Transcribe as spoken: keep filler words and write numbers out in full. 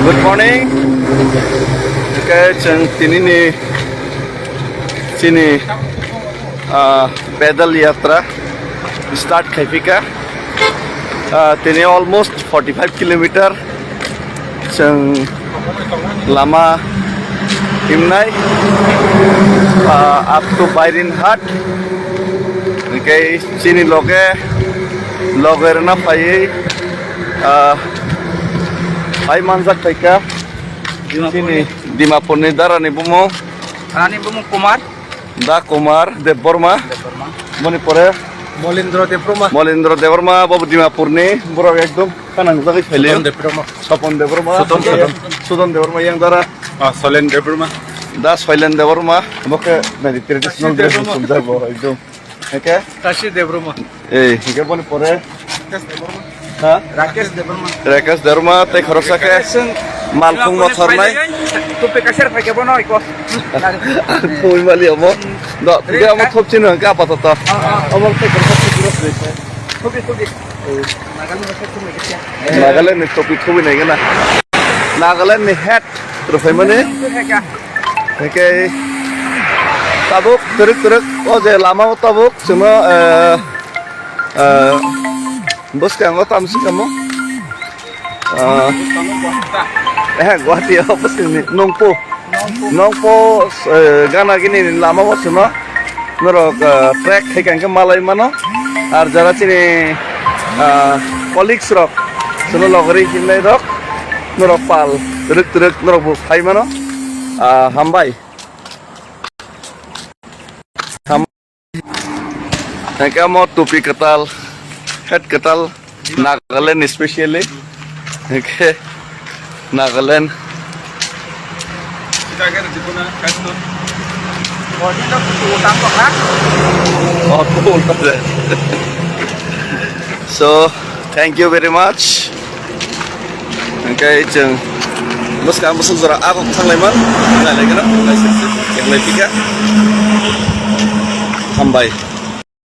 Good morning. Hwnkhe chwng tinini chini, ah, pedal yatra start khaipika. Ah, tini almost forty five kilometer chwng lama himnai, ah, up to Bairinhat. Hwnkhe chini loge, loge rwna phaiwi, ah, phai manjak phaikha. Dimapurni. Chini Dimapurni darani bumung. Ani bumung Kumar. Da Kumar Debbarma. Debbarma. Boni pore Molindro Debbarma. Molindro Debbarma, bobo Dimapurni, borok ekdom kanang jagwi phailio. Sudon Debbarma. Sopon Debbarma. Sudon, Sudon. Sudon Debbarma yang dara. Ah, Soilen Debbarma. Da Soilen Debbarma, boke nai traditional dress Debbarma. Sumjak bo ekdom. Oke? Tashi Debbarma. Ei, hingke boni pore? Rakesh Debbarma. Ha? Rakesh Debbarma. Rakesh Debbarma, tei khoroksa khe Rakesh malkhung Debbarma mothornai. Kopi kasar phaikhe bono iko. Ang thumwi mali omo. Do, tide omo thop chino hingke apatoto. Ah, ah. Omo tei khoroksa thop chino se. Kopi, kopi. Ei. Nagaland ni topic thumwi nai gana. Nagaland ni head. Rwphaimani. Hwnkhe tabuk twrwk twrwk o je lama o tabuk chwngno, eh, eh, bwskango tamo se tamo, eh, eh, Guwahati o bwskango Nongpo. Nongpo, eh, gana gini lama o chwngno norok, eh, track khai kha hwnkhe malai mano. Ar jara chini, ah, colleagues rok, chwngno logori hinlai rok, norok pal twrwk twrwk norok bo phai mano. Ah, hambai. Ham-, hingke amo topi kwtal, hat kwtal. Nagaland specially. Hingke Nagaland. Oh, cool. So, thank you very much. Hingke chwng bwskang bwswk jora agok thanglaimani. Nailaigwno, naisik sik, eklai pika. Hambai.